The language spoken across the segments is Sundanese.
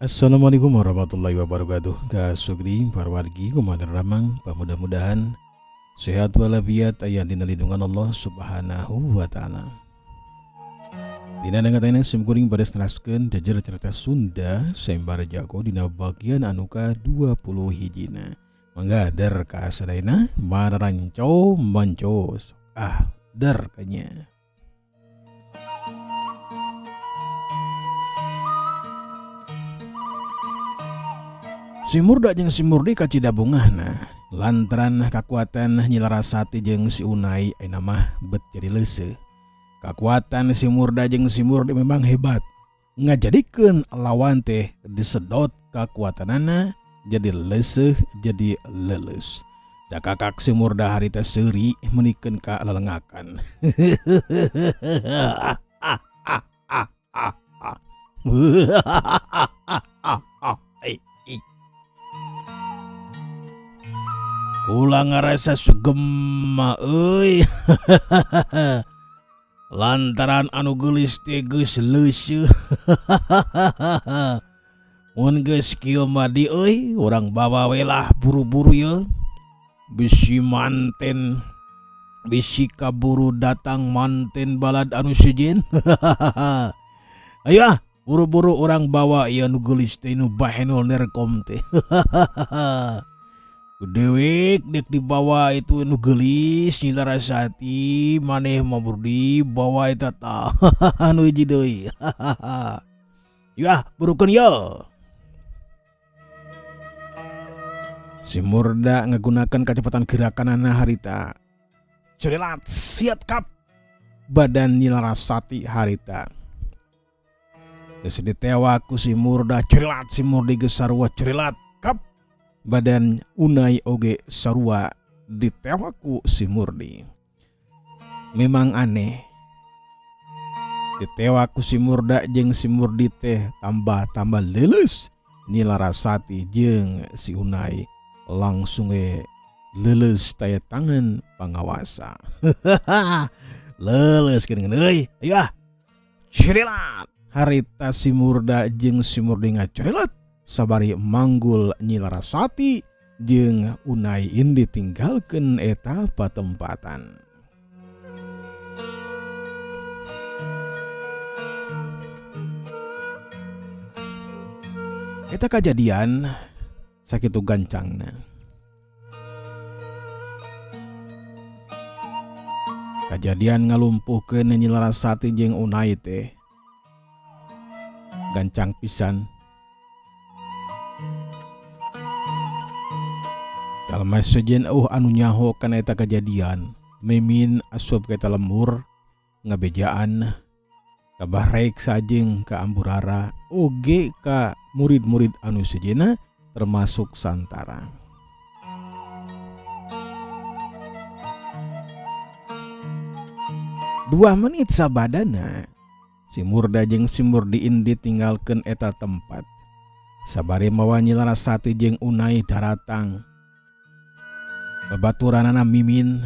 Assalamualaikum warahmatullahi wabarakatuh. Ka Sugri parwargi kumaha ramang, mudah-mudahan sehat walafiat, aya dina lindungan Allah Subhanahu wa Ta'ala. Dina danget ayeuna sim kuring bade neraskeun jajar cerita Sunda Sembar Jago dina bagian anu ka 20 hijina. Mangga der ka sadayana mararanco manco ah der kanya. Si Murda jeung si Murdi kacida bungahna lantaran kakuatan Nyi Larasati jeung si Unai ayeuna mah bet jadi leuseuh. Kakuatan si Murda jeung si Murdi memang hebat, ngajadikeun lawan teh disedot kakuatanana jadi leuseuh jadi leuleus. Cakakak si Murda harita seuri meunikeun ka lelengakan. Kula ngarasa sugema euy. Lantaran anu geulis teh geus leuseuh. Mun geus kieu mah di euy, urang bawa we lah buru-buru yeuh. Bisi manten bisi kaburu datang manten balad anu sejen. Ayo ah, buru-buru urang bawa ieu nu geulis teh nu bahenol nerkom teh. Dewek dek dibawa itu nu geulis Nyi Larasati, maneh mah buru dibawa eta tah nu hiji deui. Yah, burukeun ye. Si Murda ngagunakeun kacepatan gerakanana harita. Curilat siat kap badan Nyi Larasati harita. Geus ditewa ku si Murda, curilat si Murdi geus sarua curilat kap badan Unai oge sarua ditewa ku si Murdi. Memang aneh. Ditewa ku si Murda jeung si Murdi teh tambah-tambah leuleus Nyi Larasati jeung si Unai langsung we leuleus taya tangan pangawasa. Leuleus geuningan euy. Ayo ah. Curilat harita si Murda jeung si Murdi ngacurilat sabari manggul Nyi Larasati jeung Unai indi tinggalkeun eta patempatan. Eta kajadian sakitu gancangna. Kajadian ngalumpuhkeun Nyi Larasati jeung Unai teh gancang pisan. Jalma sejen eueuh anu nyaho kana eta kajadian, mimin asup ka eta lembur ngabejaan ka Bahreksa jeung ka Amburara oge ka murid-murid anu sejenna termasuk Santara. Dua menit sabadana si Murda jeung si Murdi indi tinggalkeun eta tempat. Sabari mawa Nyi Larasati jeung Unai daratang. Babaturanana Mimin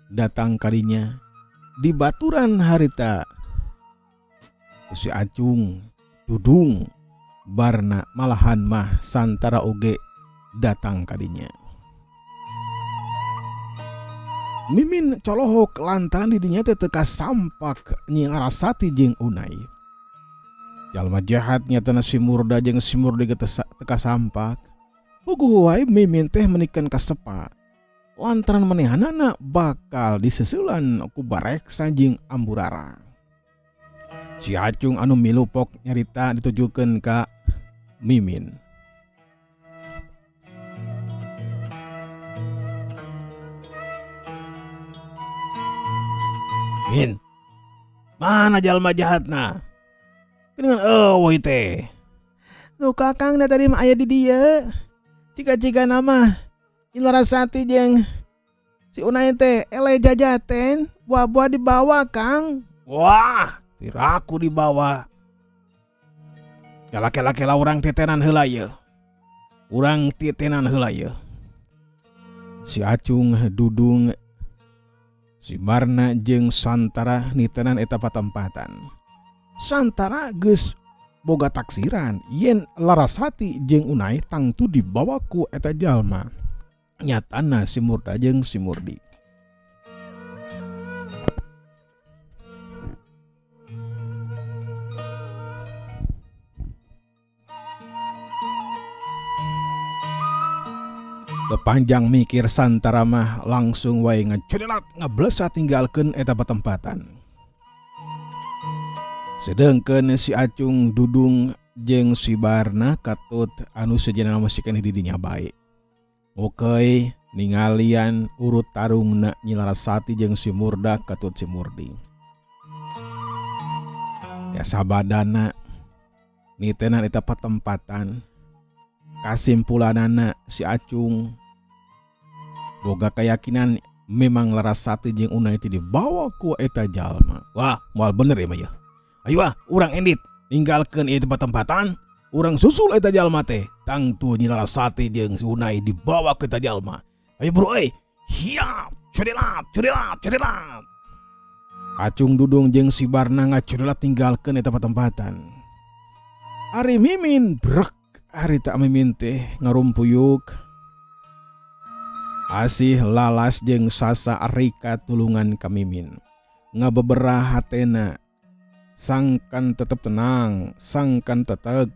datang kadinya. Di baturan harita si Acung, Dudung, Barna malahan mah Santara oge datang kadinya. Mimin colohok lantaran didinya teh teu kasampak Nyi Larasati jeung Unai. Jalma jahat nyatana si Murda jeung si Murdi ge teu kasampak. Puguh wae Mimin teh menikeun kasepa. Lantaran manehanana bakal diseuselan ku Bareksa jeung Amburara. Si Acung anu milupok nyarita ditujukeun ka Mimin. Min, mana jalma jahatna? Geuningan eueuh teh. Nu kakang da tadi mah aya di dieu. Cika-cika nama Nyi Larasati jeung si Unai teh eleh jajaten, buah-buah dibawa Kang. Wah, piraku dibawa. Kela-kela-kela urang titenan heula ieu. Urang titenan heula ieu. Si Acung, Dudung, si Barna jeung Santara nitenan eta patempatan. Santara geus Boga taksiran yen Larasati jeung Unai tangtu dibawa ku eta jalma. Nyatana si Murda jeung si Murdi. Teu panjang mikir Santara mah langsung wae ngacurilat ngablesa tinggalkeun eta patempatan. Sedengkeun si Acung Dudung jeung si Barna katut anu sejenna masih keneh di dinya bae. Oke ningalian urut tarungna Nyi Larasati jeung si Murda katut si Murdi. Ya sabadana nitenan eta patempatan. Kasimpulanana si Acung boga keyakinan memang Larasati jeung Unai teh dibawa ku eta jalma. Wah, moal bener ieu mah yeuh. Ayo ah, urang endit ninggalkeun ieu tempat-tempatan, urang susul eta jalma teh. Tangtu Nyi Larasati jeung si Unai dibawa ku eta jalma. Ayo bro euy. Hiap, curilat, curilat, curilat. Acung Dudung jeung si Barna ngacurilat tinggalkeun eta patempatan. Ari Mimin brek ari tak Mimin teh ngarumpuyuk. Asih Lalas jeung Sasa Rika tulungan ka Mimin. Ngabeberah hatena sangkan tetep tenang, sangkan teteg.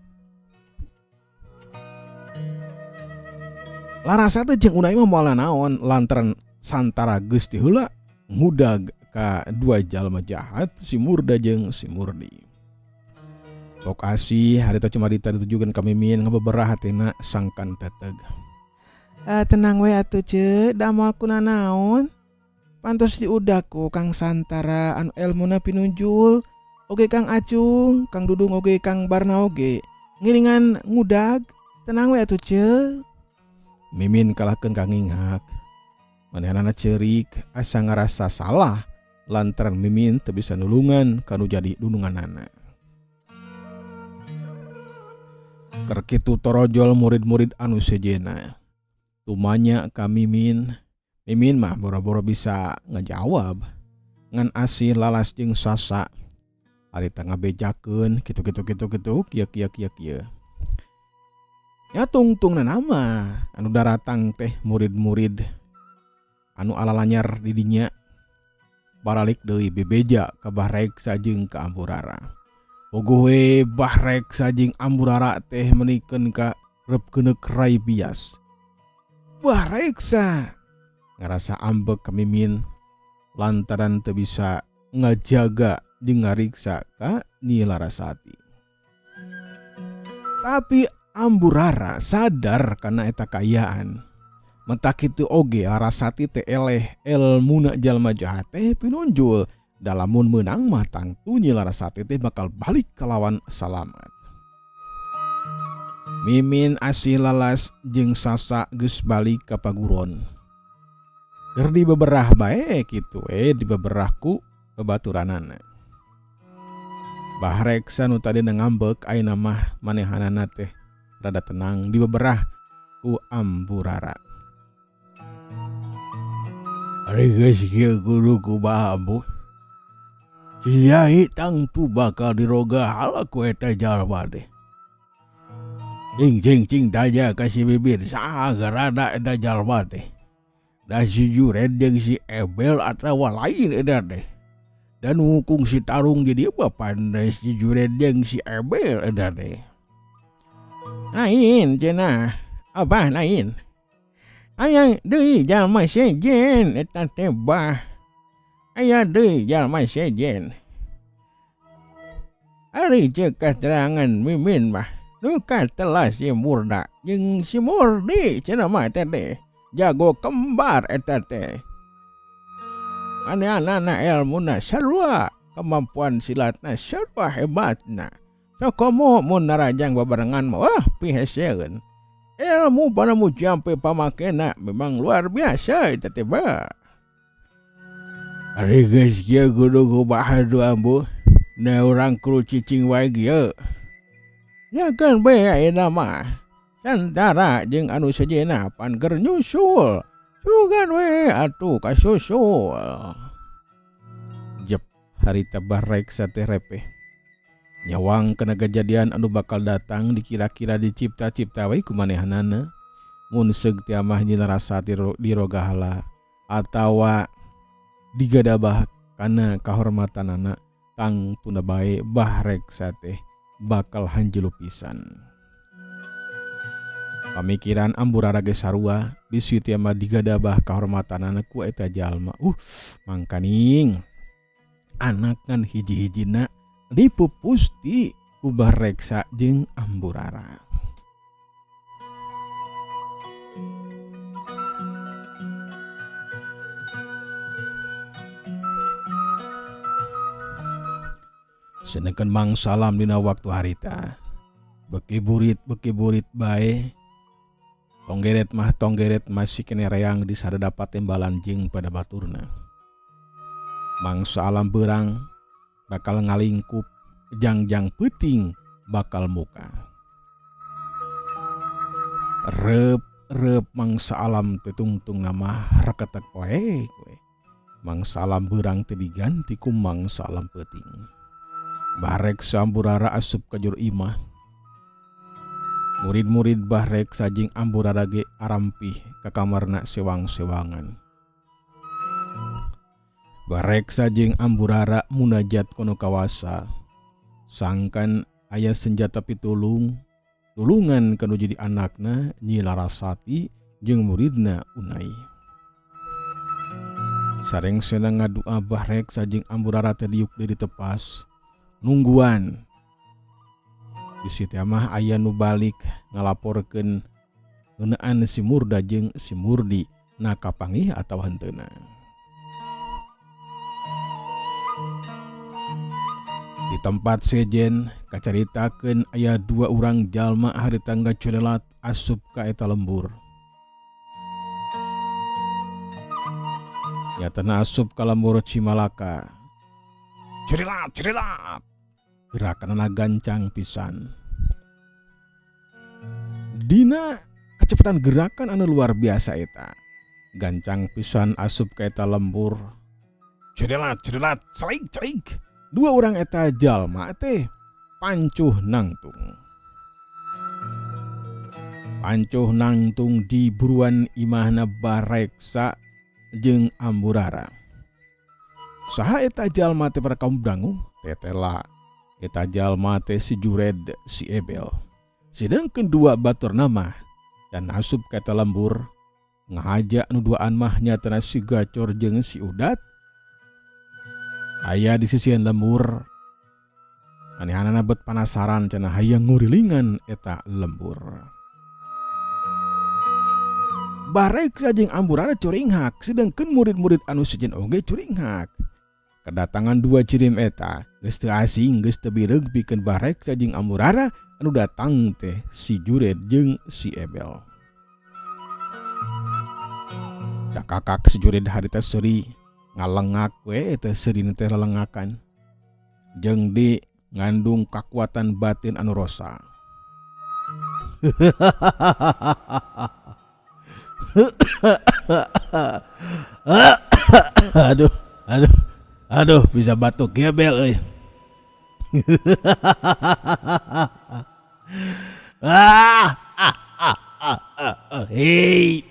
Larasati jeung Unai mah moal nanaon lantaran Santara geus ti heula ngudag ka dua jalma jahat si Murda jeung si Murdi. Sok asih harita cumarita ditujukeun ka Mimin ngabeberah hatina sangkan teteg. Tenang we atuh ce, da moal kunanaon. Pantos diudag ku Kang Santara anu elmuna pinunjul, oge Kang Acung, Kang Dudung oge Kang Barna oge. Ngiringan ngudag, tenang we atuh ce. Mimin kalahkeun ka nginghak. Manehanana ceurik asa ngarasa salah lantaran Mimin teu bisa nulungan kanu jadi dununganana. Keur kitu torojol murid-murid anu sejenna. Tumanya ka Mimin, Mimin mah boro-boro bisa ngajawab. Ngan asih Lalas jeung Sasa. Harita ngabejakeun kitu kitu kitu kitu kieu kieu kieu kieu. Nya tungtungna nama anu daratang teh murid-murid anu alalanyar di dinya baralik deui bebeja ka Bahreksa jeung ka Amburara. Puguh we Bahreksa jeung Amburara teh menikeun ka reupkeuneuk rai bias. Bahreksa ngarasa ambek ka Mimin lantaran teu bisa ngajaga jeung ngariksa ka Nyi Larasati. Tapi Amburara sadar kana eta kaayaan. Mentak kitu oge Larasati teh eleh elmuna jalma jahat teh pinunjul. Da lamun meunang mah tangtu Nyi Larasati teh bakal balik kalawan salamat. Mimin asih Lalas jeung Sasa geus balik ka paguron. Keur dibeberah bae kitu we dibeberah ku babaturanana. Bahreksa nu tadina ngambek ayeuna mah manehanana teh rada tenang dibeberah ku Amburara. Ari geus kieu kudu kumaha ambu? Si Nyai tangtu bakal diroga ku eta jalma teh. Cing cing cing tanya ka si Mimin saha ngaranna eta jalma teh. Da si Juren jeung si Ebel atawa lain eta teh. Dan hukung si Tarung jadi apa pandai si Juren jeung si Ebel eta teh. Lain cenah, abah lain. Aya deui jalma sejen eta teh bah. Aya deui jalma sejen. Ari ceuk katerangan Mimin mah nu katelah si Murda jeung si Murdi cenah mah eta teh. Jago kembar eta teh. Manehanana elmuna sarua, kemampuan silatna sarua hebatna. Sokomo mun narajang babarengan mah wah piheseun. Ilmu panamu jampe pamakena memang luar biasa eta teh ba. Ari geus kieu kudu kumaha du ambu? Na urang kudu cicing wae kieu. Nya kan bae ayeuna mah. Santara jeung anu sejenna pan keur nyusul. Sugan we atuh kasusul. Jep harita Bahreksa teh repeh. Nyawang kana kajadian anu bakal datang dikira-kira dicipta-cipta we ku manehanana. Mun seug teh mah Nyi Larasati dirogahala atawa digadabah kana kahormatanana tangtuna bae Bahreksa teh bakal hanjelu pisan. Pamikiran Amburara ge sarua bisi teh mah digadabah kahormatanana ku eta jalma. Mangkaning anak ngan hiji-hijina dipupusti ku Bahreksa jeung Amburara. Sedengkeun Mang Salam dina waktu harita. Beki burit bae. Tonggeret mah tonggeret masih kene reang di sadadapat tembalan jeung pada baturna. Mangsa alam berang bakal ngalingkup jangjang peuting bakal muka. Reup-reup mangsa alam teh tungtung nama reketek poe we. Mangsa alam berang teh diganti ku mangsa alam peuting. Bahreksa Amburara asup ka jero imah. Murid-murid Bahreksa jeung Amburara ge arampih ka kamarna sewang-sewangan. Bahreksa jeung Amburara munajat kono kawasa. Sangkan aya senjata pitulung, tulungan kanu jadi anakna Nyi Larasati jeung muridna Unai. Sarengsena ngadua Bahreksa jeung Amburara teh diuk deui ditepas. Nungguan. Bisi teh mah aya nu balik ngalaporkeun ngeunaan si Murda jeung si Murdi na kapanggih atawa henteuna. Di tempat sejen kacaritakeun aya dua urang jalma harita ngacurelat asup ka eta lembur. Nyatana asup ka lembur Cimalaka. Curilat, curilat. Gerakanana gancang pisan. Dina kecepatan gerakan anu luar biasa eta. Gancang pisan asup ka eta lembur. Curilat, curilat, celik, celik. Dua orang eta jalma teh pancuh nangtung. Pancuh nangtung di buruan imahna Bareksa jeung Amburara. Saha eta jalma teh para kaum dangu? Tetela. Eta jalma teh si Jured si Ebel. Sedangkeun dua batur nama dan asup ka eta lembur ngahaja nu duaan mah nyatana si Gacor jeung si Udat. Aya di sisian lembur. Anehanana bet panasaran cenah hayang ngurilingan eta lembur. Bareksa jeung Amburara curinghak, sedangkeun murid-murid anu sejen oge curinghak. Kedatangan dua jirim eta geus teu asing, geus teu bireug pikeun Bareksa jeung Amburara anu datang teh si Jured jeung si Ebel. Cakakak si Jured harita seuri ngalengak we eta seurina teh lelengakan. Jeung di ngandung kakuatan batin anu rosa. Aduh, aduh, aduh, bisa batuk gebel euy. Hei,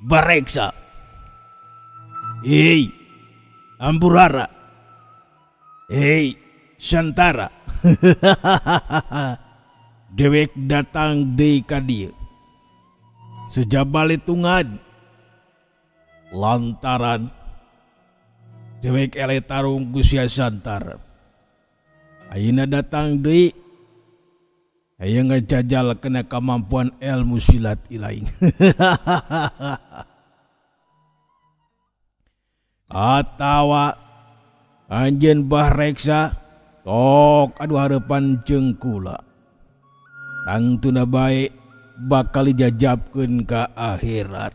Bareksa. Hei, Amburara. Hei, Santara. Dewek datang deui ka dieu. Sejaba litungan lantaran dewek eleh tarung ku sia Santara. Ayeuna datang deui aya ngajajal kana kamampuan ilmu silat ilaing. Atawa anjeun Bahreksa tok adu hareupan jeung kula. Tangtuna bae bakal dijajabkeun ka akhirat.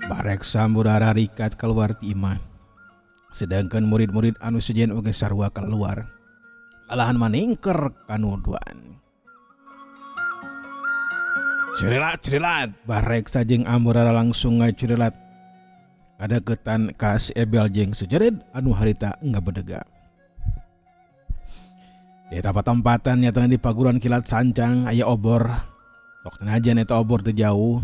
Bareksa Amburara rikat keluar ti imah. Sedangkan murid-murid anu sejen oge sarua keluar. Malahan maningker kanuduan. Curilat curilat Bareksa jeung Amburara langsung ngacurilat kadeukeutan ka si Ebel jeung si Jured anu harita ngabedega. Di eta patempatan nyatana di paguron kilat sancang aya obor. Sok tenajan eta obor teu jauh.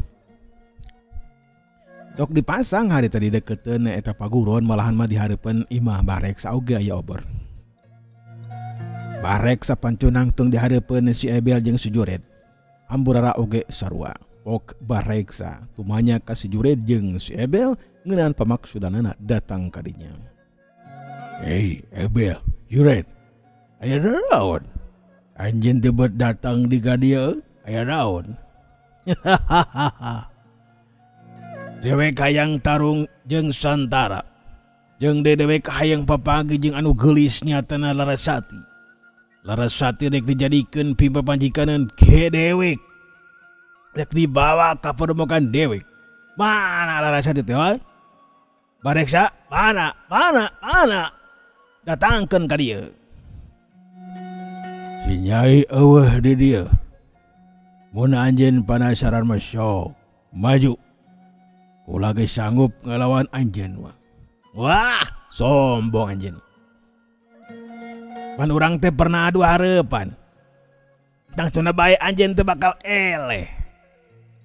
Sok dipasang harita di deketeun eta paguron malahan mah di hareupeun imah Bareksa oge aya obor. Bareksa pancunangtung di hareupeun si Ebel jeung si Jured. Amburara oge sarua. Pok Bareksa tumanya ka si Jured jeung si Ebel ngeunaan pamaksudanana datang ka dinya. Hei Ebel, Jured, aya nanaon? Anjeun teh bet datang di ka dieu, aya naon? Hahaha. Dewek hayang tarung jeung Santara. Jeung deui dewek hayang papanggih jeung anu geulis nyatana Larasati. Larasati rek dijadikeun pipapanjikaneun ke dewek. Rek dibawa ka padepokan dewek. Mana Larasati teh hoi? Bareksa, mana? Mana? Mana? Datangkeun ka dieu. Si Nyai eueuh di dieu. Mun anjeun panasaran mah sok maju. Kula ge sanggup ngalawan anjeun mah. Wah, sombong anjeun. Pan urang teh pernah adu hareupan. Tangtuna bae anjeun teh bakal eleh.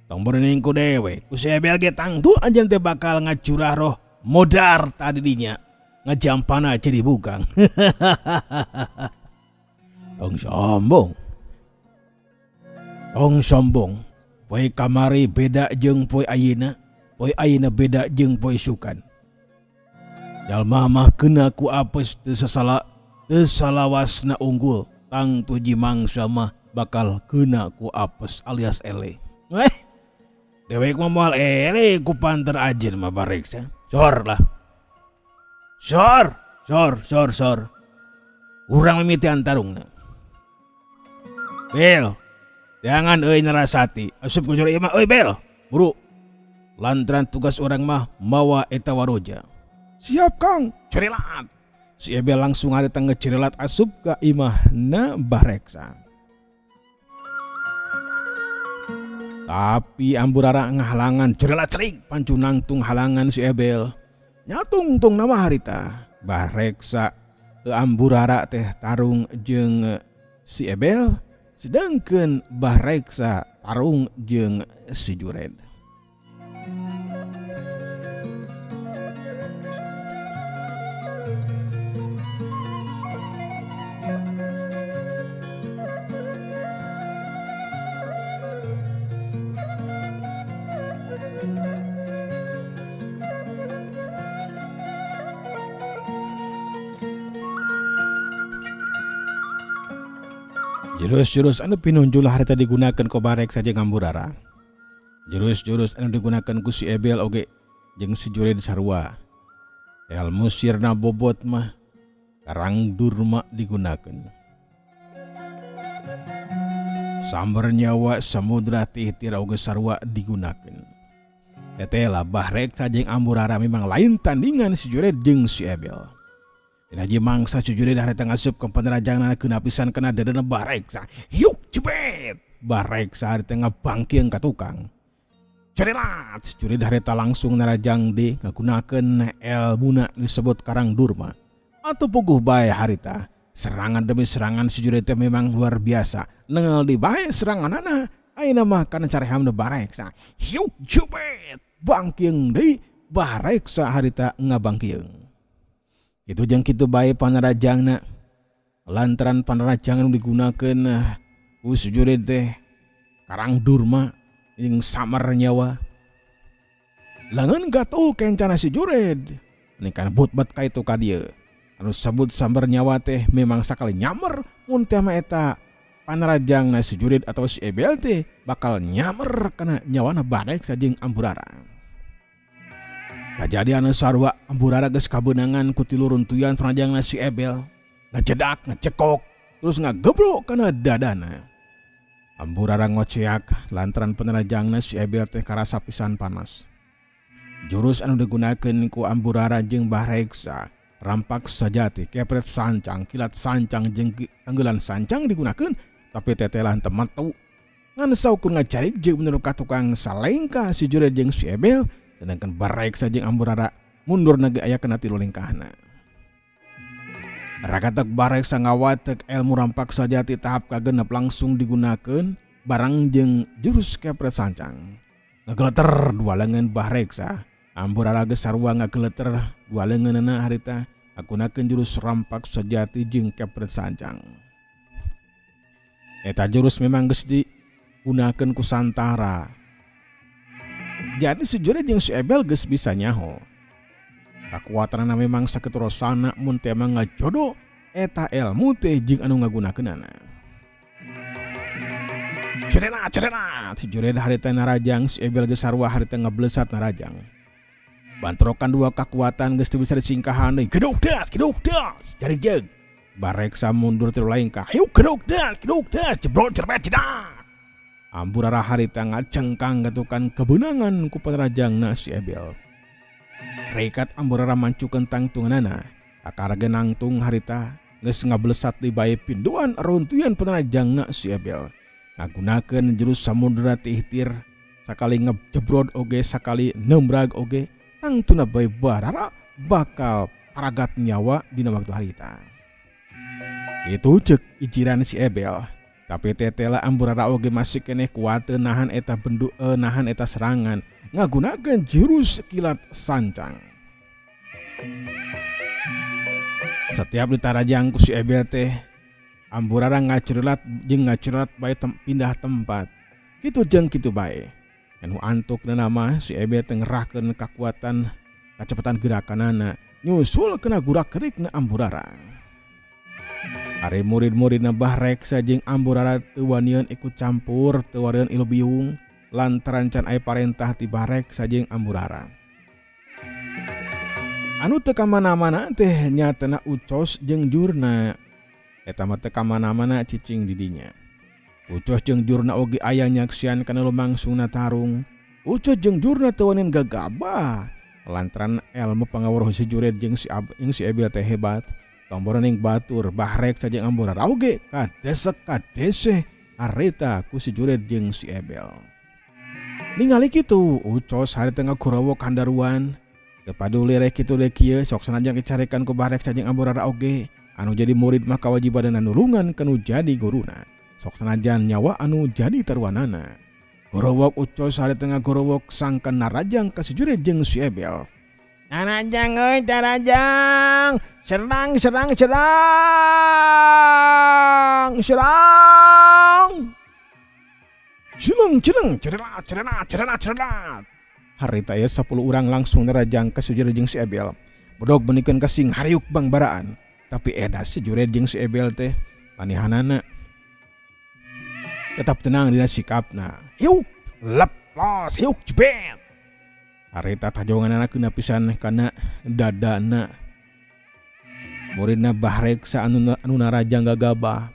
Tong berening ku dewek, ku si Ebel ge tangtu anjeun teh bakal ngacurah roh modar tadi dinya. Ngajampana jadi bugang. Tong sombong. Tong sombong. Poe kamari beda jeung poe ayeuna, poe ayeuna beda jeung poe sukan. Jalma mah kena ku apes teu sasala teu salawasna unggul, tangtu jimangsa mah bakal kena ku apes alias eleh. Eh, dewek mah moal eleh ku panter anjeun mah bareksa. Sor lah. Sor, sor, sor, sor. Urang mimitian tarungna. Bel, jangan euy Narasati, asup ka jero imah euy Bel, buru. Lantaran tugas urang mah mawa eta waroja. Siap Kang, cerilat. Si Ebel langsung harita ngecerilat asup ka imahna Bareksa. Tapi Amburara ngahalangan cerilat cerik pancu nangtung halangan si Ebel. Nyatungtung nama harita Bareksa Amburara teh tarung jeung si Ebel sedangkan Bareksa tarung jeung si Jured. Jurus-jurus anu pinunjul harita digunakan ku Bareksa jeung Amburara. Jurus-jurus anu digunakan ku si Ebel oge jeung si Jured sarua. Elmu sirna bobot mah karang durma digunakan. Samber nyawa samudra tihtir oge sarua digunakan. Tetela Bareksa jeung Amburara memang lain tandingan si Jured jeung si Ebel. Dina hiji mangsa si Jured harita ngasup ka panerajangan keuna pisan kana dadana Bareksa. Hiuk jebet! Bareksa harita ngabangkeung ka tukang. Cerilat! Si Jured harita langsung narajang deui ngagunakeun elmuna disebut Karang Durma. Atuh puguh bae harita. Serangan demi serangan si Jured teh memang luar biasa. Nengal di bae seranganana. Ayeuna mah kana carehamna Bareksa. Hiuk jebet! Bangkeung deui Bareksa harita ngabangkeung. Kitu jeung kitu bae panarajangna. Lantaran panarajang anu digunakeun ku si Jured teh Karang Durma jeung samar nyawa. Langeun gatuh kencana si Jured. Ini kan but-but ka itu ka dieu. Anu sebut sambar nyawa teh memang sakali nyamer mun teh mah eta panarajangna si Jured atau si Ebel teh bakal nyamer kana nyawana Bareksa jeung Amburara. Kajadian sarua Amburara geus kabeunangan ku tilu runtuyan panarajangna si Ebel. Ngajedak, ngacekok, terus ngagebrok kana dadana. Amburara ngoceak lantaran panarajangna si Ebel teh karasa pisan panas. Jurus anu digunakeun ku Amburara jeung Bareksa rampak sajati, kepret sancang, kilat sancang jeung tanggelan sancang digunakeun, tapi tetelan teu metu. Ngan saukur ngacarik jeung menurut ka tukang salengkah si Jured jeung si Ebel, sedangkan Bareksa jeung Amburara mundur ge aya kana tilu lengkahna. Ragatek Bareksa ngawatek ilmu rampak sajati tahap kagenep langsung digunakeun bareng jeung jurus kepret sancang. Ngageleter dua lengan Bareksa. Amburara geus sarua ngageleter dua leungeunna harita ngagunakeun jurus rampak sejati jeung kepret sancang. Eta jurus memang geus digunakeun ku Santara. Jadi si Jured jeung si Ebel geus bisa nyaho. Kakuatanana memang sakitu rosana mun teu emang ngajodo eta elmu teh jeung anu ngagunakeunana. Cerena cerena si Jured harita narajang, si Ebel geus sarua harita ngablesat narajang. Bantrokan dua kekuatan geus teu bisa disingkahan deui. Geduk das, geduk das, cari jeung. Bareksa mundur tilu lengkah. Hiuk geduk das, geduk das, jebrot jerbet jedak. Amburara harita ngacengkang gatukan kebenangan ku panarajangna si Ebel. Rekat Amburara mancukeun tangtunganana. Kakara ge nangtung harita geus ngablesat di bae pinduan runtuyan panarajangna si Ebel. Ngagunakeun jurus samudra tihtir sakali ngejebrod oge sakali nembrag oge tangtuna bae barara bakal paragat nyawa dina waktu harita. Itu cek ijiran si Ebel. Tapi tetela Amburara oge masih keneh kuat nahan eta bendu nahan eta serangan ngagunakeun jurus kilat sancang. Setiap ditarajang ku si Ebel teh Amburara ngacurelat jeung ngacurelat bae pindah tempat. Kitu jeung kitu bae. Anu antuk nama si Ebel teh ngerahkeun kakuatan kacepatan gerakanana nyusul kena gurak kerikna Amburara. Ari murid-muridna Bareksa jeung Amburara teu wanian ikut campur, teu wanian ilu biung lantaran can aya parentah ti Bareksa jeung Amburara. Anu teu kamana-mana teh nyatana Ucos jeung Jurna. Eta mah teu kamana-mana cicing di dinya. Ucos jeung Jurna oge aya nyaksian kana lumangsungna tarung. Ucos jeung Jurna teu wanian gagabah lantaran elmu pangaweruh si Jured jeung si jeung si Ebel teh hebat. Tombor ning batur Bareksa jeung Amburara oge kadesek kadeseh harita ku si Jured jeung si Ebel. Ningali kitu Ucos harita ngagorowok handaruan. Teu paduli rek kitu rek kieu sok sanajan dicarekan ku Bareksa jeung Amburara oge anu jadi murid mah kawajibanna nulungan kanu jadi guruna. Sok sanajan nyawa anu jadi taruhanana. Gorowok Ucos harita ngagorowok sangkan narajang ka si Jured jeung si Ebel. Tarajang euy tarajang, serang serang serang serang. Cileng cileng cerelat cerelat cerelat cerelat. Harita aya 10 urang langsung narajang ka si Jured jeung si Ebel. Bedog menikeun kasing hariuk bangbaraan. Tapi edas si Jured jeung si Ebel teh panihanana tetap tenang dina sikapna. Hiuk leplos hiuk jebet. Harita tajonganana keuna pisan kana dadana. Muridna Bareksa anu anu narajang gagabah.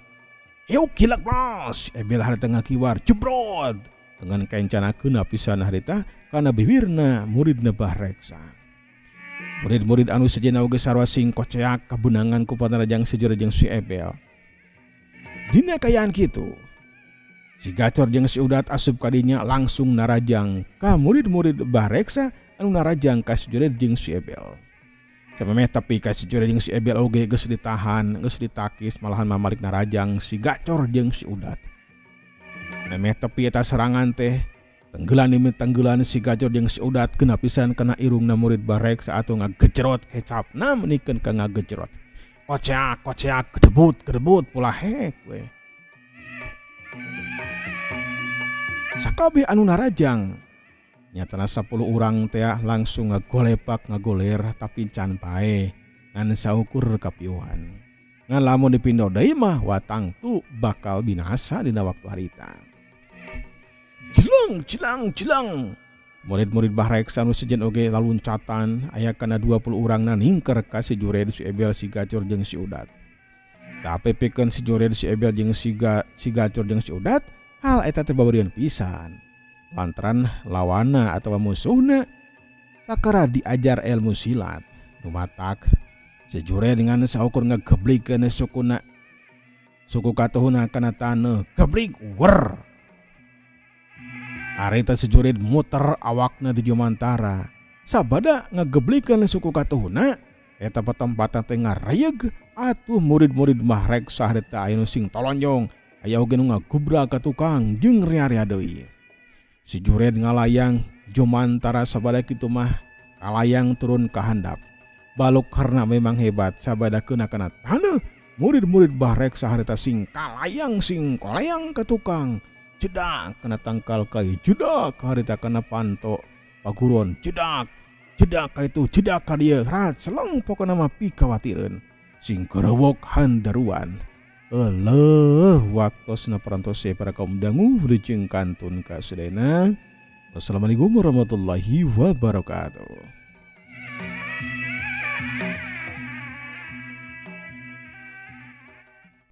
Hiuk hilak blos. Ebel harita ngakiwar jebrod. Dengan kencana keuna pisan harita kana bibirna muridna Bareksa. Murid-murid anu sejenna oge sarua sing koceak kabenangan ku panarajang si Jured jeung si Ebel. Dina kayaan kitu, si Gacor jeung si Udat asup kadinya langsung narajang ka murid-murid Bareksa anu narajang ka si Jured jeung si Ebel. Samemeh tapi ka si Jured jeung si Ebel oge geus ditahan, geus ditakis malahan mamalik narajang si Gacor jeung si Udat. Memeh tepi eta serangan teh tenggelan demi tenggelan si Gacor jeung si Udat kena pisan kana irungna murid Bareksa atuh ngagejerot kecapna menikeun ka ngagejerot. Koceak koceak gedebut gedebut pulahek we. Sakabeh anu narajang nyatana 10 urang teh langsung ngagolepak ngagoler tapi can paeh ngan saukur kapiuhan. Ngan lamun dipindo deui mah watang tu bakal binasa dina waktu harita. Cileng cileng cileng. Murid-murid Bareksa anu sejen oge laluncatan aya kana 20 urangna ningker ka si Jured, si Ebel, si Gacor jeung si Udat. Tapi pikeun si Jured, si Ebel jeung si Gacor jeung si Udat hal eta teh bawerieun pisan. Lantaran lawana atawa musuhna kakara diajar ilmu silat. Nu matak si Jured dengan saukur ngageblikeun sukuna suku katuhuna kana taneuh geblik wer. Harita si jurig muter awakna di jumantara sabada ngageblikeun suku katuhna eta patempatan teh ngareyeg. Atuh murid-murid Bahreksa harita aya nu sing tolonjong, aya oge nu ngagubrak ka tukang jeung ria-ria deui. Si jurig ngalayang jumantara, sabada kitu mah kalayang turun ka handap. Baluk karena memang hebat, sabada kena kana taneuh murid-murid Bahreksa harita sing kalayang sing kolayang ka tukang, jedak kana tangkal kai, jedak harita kana panto paguron, jedak jedak ka itu, jedak ka dieu, raceleng pokona mah pikawatireun sing kerewok handaruan. Eleuh, waktosna parantos para kaum dangu wilujeng kantun ka sadayana. Wassalamualaikum warahmatullahi wabarakatuh.